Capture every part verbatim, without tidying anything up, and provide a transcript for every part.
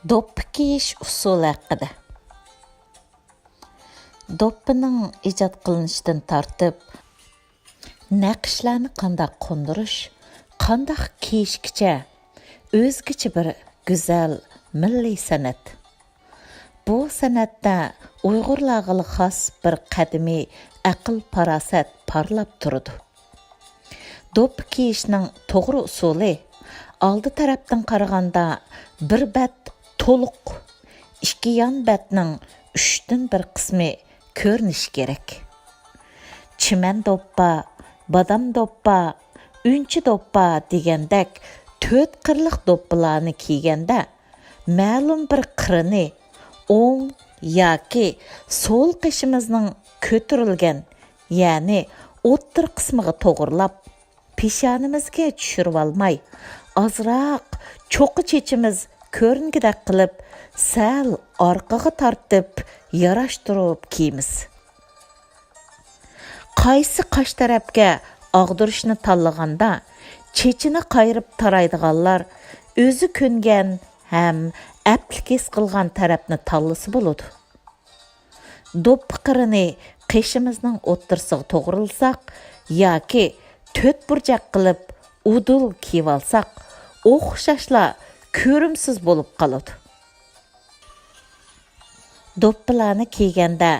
دوپپا كىيىش ئۇسۇلى ھەققىدە. دوپپىنىڭ ئىجاد قىلىنىشىدىن تارتىپ، نەقىشلەرنى قانداق قوندۇرۇش، قانداق كىيىشكىچە ئۆزگىچە بىر گۈزەل مىللىي سەنئەت. بۇ سەنئەتتە ئۇيغۇرلارغىلا خاس بىر قەدىمىي ئەقىل-پاراسەت پارلاپ تۇرىدۇ. دوپپا كىيىشنىڭ توغرا ئۇسۇلى، ئالدى تەرەپتىن قارىغاندا بىر بەت تولۇق، ئىككى يان بەتنىڭ ئۈچتىن بىر قىسمى كۆرۈنۈشى كېرەك. چىمەن دوپپا، بادام دوپپا، ئۈنچە دوپپا دېگەندەك تۆت قىرلىق دوپپىلارنى كىيگەندە، مەلۇم بىر قىرىنى، ئوڭ ياكى سول قېشىمىزنىڭ كۆتۈرۈلگەن، يەنى ئوتتۇرا قىسمىغا توغرىلاپ، پېشانىمىزگە چۈشۈرۈۋالماي، ئازراق چوققا چېچىمىز كۆرۈنگۈدەك قىلىپ، سەل ئارقىغا تارتىپ ياراشتۇرۇپ كىيىمىز. قايسى قاش تەرەپكە ئاغدۇرۇشنى تاللىغاندا، چېچىنى قايرىپ تارايدىغانلار ئۆزى كۆنگەن ھەم ئەپلىك ھېس قىلغان تەرەپنى تاللىسا بولىدۇ. دوپپا قىرىنى قېشىمىزنىڭ ئوتتۇرىسىغا توغرىلىساق ياكى تۆت بۇرجەك قىلىپ ئۇدۇل كىيىۋالساق، ئوخشاشلا كۆرۈمسىز بولۇپ قالىدۇ. دوپپىلارنى كىيگەندە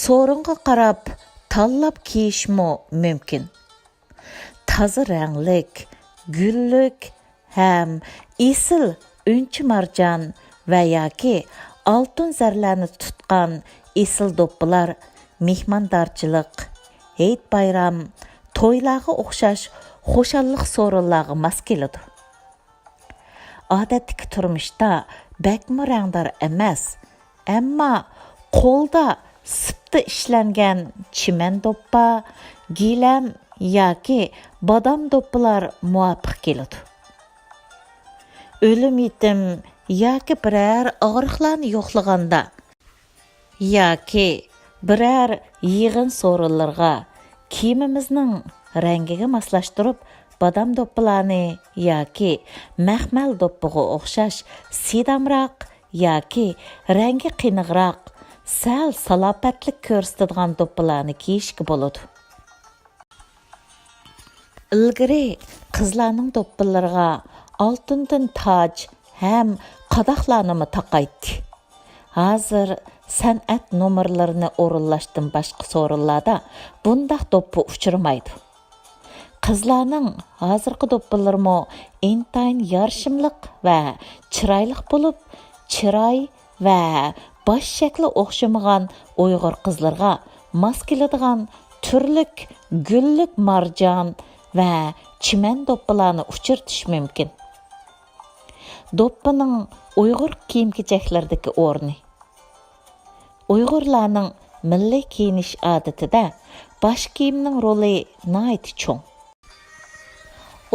سورۇنغا قاراپ تاللاپ كىيىشمۇ مۇمكىن. تازا رەڭلىك، گۈللۈك ھەم ئېسىل ئۈنچە مارجان ۋە ياكى ئالتۇن زەرلەرنى تۇتقان ئېسىل دوپپىلار مېھماندارچىلىق، ھېيت-بايرام، تويلارغا ئوخشاش خۇشاللىق سورۇنلارغا ماس كېلىدۇ. ئادەتتىكى تۇرمۇشتا بەكمۇ رەڭدار ئەمەس، ئەمما قولدا سىپتا ئىشلەنگەن چىمەن دوپپا، گىلەم ياكى بادام دوپپىلار مۇۋاپىق كېلىدۇ. ئۆلۈم-يېتىم ياكى بىرەر ئاغرىقلارنى يوقلىغاندا، ياكى بىرەر يىغىن سورۇنلىرىغا كىيىمىمىزنىڭ رەڭگىگە ماسلاشتۇرۇپ، بادام دوپپىلارنى ياكى مەخمەل دوپپىغا ئوخشاش سىدامراق ياكى رەڭگى قېنىقراق، سەل سالاپەتلىك كۆرسىتىدىغان دوپپىلارنى كىيىشكە بولىدۇ. ئىلگىرى قىزلارنىڭ دوپپىلىرىغا ئالتۇندىن تاج ھەم قاداقلارنىمۇ تاقايتتى. ھازىر سەنئەت نومۇرلىرىنى ئورۇنلاشتىن باشقا سورۇنلاردا بۇنداق دوپپا ئۇچرىمايدۇ. قىزلارنىڭ ھازىرقى دوپپىلىرىمۇ ئىنتايىن يارىشىملىق ۋە چىرايلىق بولۇپ، چىراي ۋە باش شەكلى ئوخشىمىغان ئۇيغۇر قىزلىرىغا ماس كېلىدىغان تۈرلۈك گۈللۈك مارجان ۋە چىمەن دوپپىلارنى ئۇچرىتىش مۇمكىن. دوپپىنىڭ ئۇيغۇر كىيىم-كېچەكلىرىدىكى ئورنى. ئۇيغۇرلارنىڭ مىللىي كىيىنىش ئادىتىدە باش كىيىمنىڭ رولى ناھايىتى چوڭ.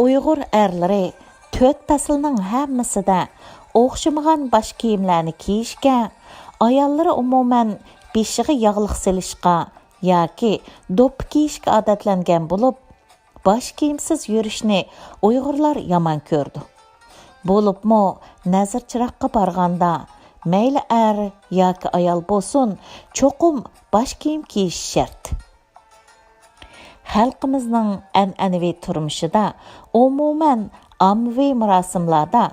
ئۇيغۇر ئەرلىرى تۆت پەسىلنىڭ ھەممىسىدە ئوخشىمىغان باش كىيىملەرنى كىيىشكە، ئاياللىرى ئومۇمەن بېشىغا ياغلىق سېلىشقا ياكى دوپپا كىيىشكە ئادەتلەنگەن بولۇپ، باش كىيىمسىز يۈرۈشنى ئۇيغۇرلار يامان كۆرىدۇ. بولۇپمۇ نەزىر چىراغقا بارغاندا، مەيلى ئەر ياكى ئايال بولسۇن، چوقۇم باش كىيىم كىيىشى شەرت. خەلقىمىزنىڭ ئەنئەنىۋى تۇرمۇشىدا، ئومۇمەن ئاممىۋى مۇراسىملاردا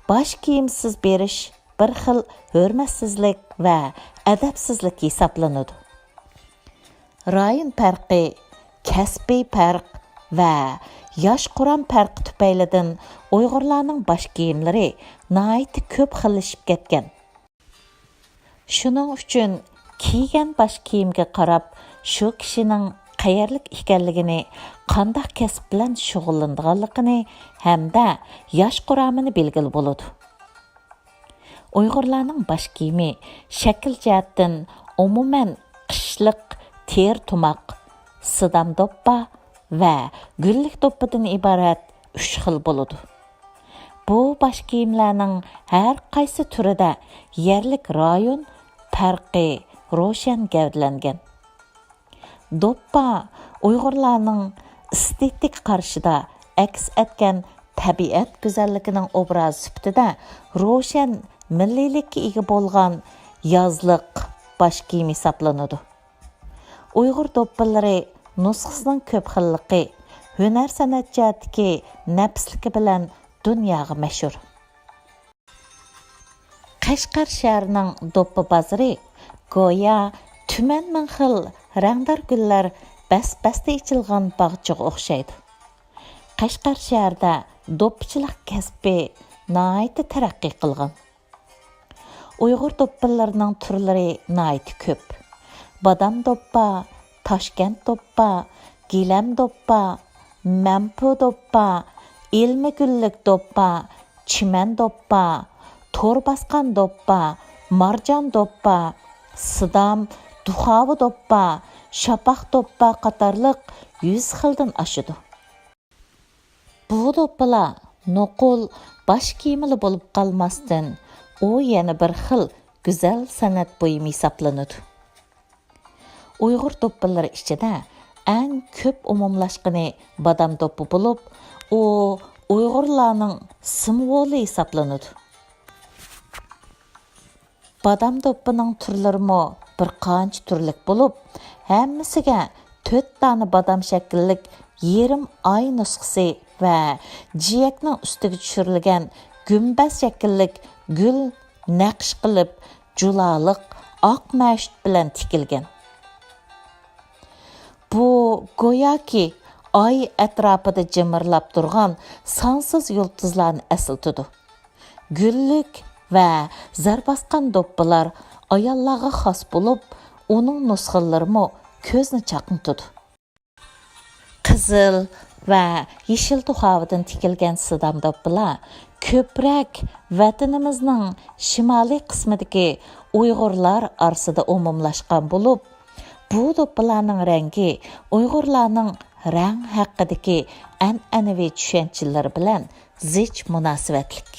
باش كىيىمسىز بېرىش بىر خىل ھۆرمەتسىزلىك ۋە ئەدەپسىزلىك ھېسابلىنىدۇ. رايون پەرقى، كەسپىي پەرق ۋە ياش قۇرام پەرقى تۈپەيلىدىن ئۇيغۇرلارنىڭ باش كىيىملىرى ناھايىتى كۆپ خىللىشىپ كەتكەن. شۇنىڭ ئۈچۈن كىيگەن باش كىيىمگە قاراپ، شۇ كىشىنىڭ قەيەرلىك ئىكەنلىكىنى، قانداق كەسىپ بىلەن شۇغۇللىنىدىغانلىقىنى ھەمدە ياش قۇرامىنى بىلگىلى بولىدۇ. ئۇيغۇرلارنىڭ باش كىيىمى شەكىل جەھەتتىن ئومۇمەن قىشلىق تېرە تۇماق، سىدام دوپپا ۋە گۈللۈك دوپپىدىن ئىبارەت ئۈچ خىل بولىدۇ. بۇ باش كىيىملەرنىڭ ھەر قايسى تۈرىدە يەرلىك رايون پەرقى روشەن گەۋدىلەنگەن. دوپپا ئۇيغۇرلارنىڭ ئېستېتىك قارىشىدا ئەكس ئەتكەن تەبىئەت گۈزەللىكىنىڭ ئوبرازى سۈپىتىدە روشەن مىللىيلىككە ئىگە بولغان يازلىق باش كىيىمى ھېسابلىنىدۇ. ئۇيغۇر دوپپىلىرى نۇسخىسىنىڭ كۆپ خىللىقى، ھۈنەر-سەنئەت جەھەتتىكى نەپىسلىكى بىلەن دۇنياغا مەشھۇر. قەشقەر شەھىرىنىڭ دوپپا بازىرى گويا تۈمەن مىڭ خىل رەڭدار گۈللەر بەس-بەستە ئېچىلغان باغچىغا ئوخشايدۇ. قەشقەر شەھىرىدە دوپپىچىلىق كەسپى ناھايىتى تەرەققىي قىلغان. ئۇيغۇر دوپپىلىرىنىڭ تۈرلىرى ناھايىتى كۆپ. بادام دوپپا، تاشكەنت دوپپا، گىلەم دوپپا، مەمپۇ دوپپا، ئىلمىگۈللۈك دوپپا، چىمەن دوپپا، تور باسقان دوپپا، مارجان دوپپا، سىدام، دۇخاۋا دوپپا، شاپاق دوپپا قاتارلىق يۈز خىلدىن ئاشىدۇ. بۇ دوپپىلار نوقۇل باش كىيىمىلا بولۇپ قالماستىن، ئۇ يەنە بىر خىل گۈزەل سەنئەت بۇيۇمى ھېسابلىنىدۇ. ئۇيغۇر دوپپىلىرى ئىچىدە ئەڭ كۆپ ئومۇملاشقىنى بادام دوپپا بولۇپ، ئۇ ئۇيغۇرلارنىڭ سىمۋولى ھېسابلىنىدۇ. بادام دوپپىنىڭ تۈرلىرىمۇ بىر قانچە تۈرلۈك بولۇپ، ھەممىسىگە تۆت دانە بادام شەكىللىك يېرىم ئاي نۇسخىسى ۋە جىيەكنىڭ ئۈستىگە چۈشۈرۈلگەن گۈمبەز شەكىللىك گۈل نەقىش قىلىپ، جۇلالىق ئاق مەشۇت بىلەن تىكىلگەن. بۇ گوياكى ئاي ئەتراپىدا جىمىرلاپ تۇرغان سانسىز يۇلتۇزلارنى ئەسلىتىدۇ. گۈللۈك ۋە زەر باسقان دوپپىلار ئاياللارغا خاس بولۇپ، ئۇنىڭ نۇسخىلىرىمۇ كۆزنى چاقنىتىدۇ. قىزىل ۋە يېشىل دۇخاۋىدىن تىكىلگەن سىدام دوپپىلار كۆپرەك ۋەتىنىمىزنىڭ شىمالىي قىسمىدىكى ئۇيغۇرلار ئارىسىدا ئومۇملاشقان بولۇپ، بۇ دوپپىلارنىڭ رەڭگى ئۇيغۇرلارنىڭ رەڭ ھەققىدىكى ئەنئەنىۋى چۈشەنچىلىرى بىلەن زىچ مۇناسىۋەتلىك.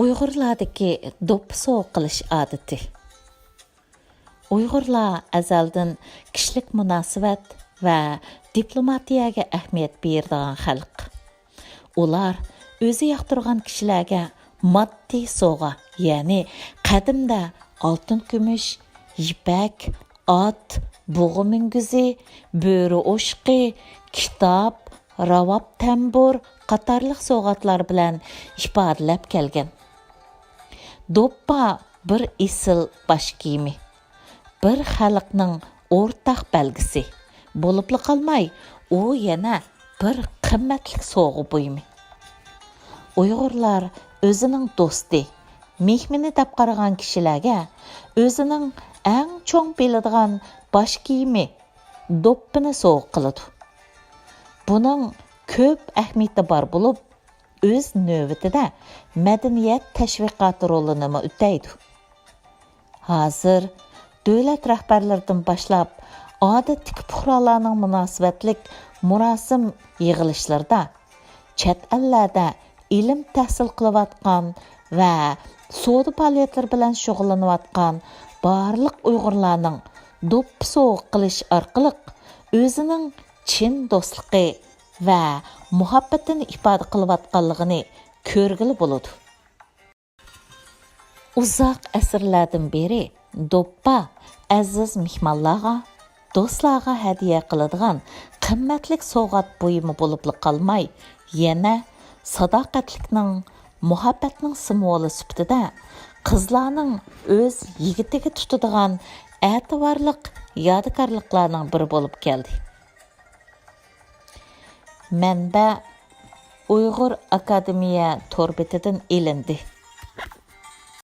ئۇيغۇرلاردىكى دوپپا سوۋغا قىلىش ئادىتى. ئۇيغۇرلار ئەزەلدىن كىشىلىك مۇناسىۋەت ۋە دىپلوماتىيەگە ئەھمىيەت بېرىدىغان خەلق. ئۇلار ئۆزى ياقتۇرغان كىشىلەرگە ماددىي سوۋغا، يەنى قەدىمدە ئالتۇن-كۈمۈش، يىپەك، ئات، بۇغا مۈڭگۈزى، بۆرە ئوشۇقى، كىتاب، راۋاب تەمبۇر قاتارلىق سوۋغاتلار بىلەن ئىپادىلەپ كەلگەن. دوپپا بىر ئېسىل باش كىيىمى، بىر خەلقنىڭ ئورتاق بەلگىسى بولۇپلا قالماي، ئۇ يەنە بىر قىممەتلىك سوۋغا بۇيۇمى. ئۇيغۇرلار ئۆزىنىڭ دوستى، مېھمىنى دەپ قارىغان كىشىلەرگە ئۆزىنىڭ ئەڭ چوڭ بىلىدىغان باش كىيىمى، دوپپىنى سوۋغا قىلىدۇ. بۇنىڭ كۆپ ئەھمىيىتى بار بولۇپ، ئۆز نۆۋىتىدە مەدەنىيەت تەشۋىقاتى رولىنىمۇ ئۆتەيدۇ. ھازىر دۆلەت رەھبەرلىرىدىن باشلاپ، ئادەتتىكى پۇقرالارنىڭ مۇناسىۋەتلىك مۇراسىم يىغىلىشلىرىدا، چەت ئەللەردە ئىلىم تەھسىل قىلىۋاتقان ۋە سودا پائالىيەتلىرى بىلەن شۇغۇللىنىۋاتقان بارلىق ئۇيغۇرلارنىڭ دوپپا سوۋغا قىلىش ئارقىلىق ئۆزىنىڭ چىن دوستلۇقى ۋە مۇھەببىتىنى ئىپادە قىلىۋاتقانلىقىنى كۆرگىلى بولىدۇ. ئۇزاق ئەسىرلەردىن بېرى دوپپا ئەزىز مېھمانلارغا، دوستلارغا ھەدىيە قىلىدىغان قىممەتلىك سوۋغات بۇيۇمى بولۇپلا قالماي، يەنە ساداقەتلىكنىڭ، مۇھەببەتنىڭ سىمۋولى سۈپىتىدە قىزلارنىڭ ئۆز يىگىتىگە تۇتىدىغان ئەتىۋارلىق يادىكارلىقلارنىڭ بىرى بولۇپ كەلدى. مەنبە: ئۇيغۇر ئاكادېمىيە تور بېتىدىن ئېلىندى.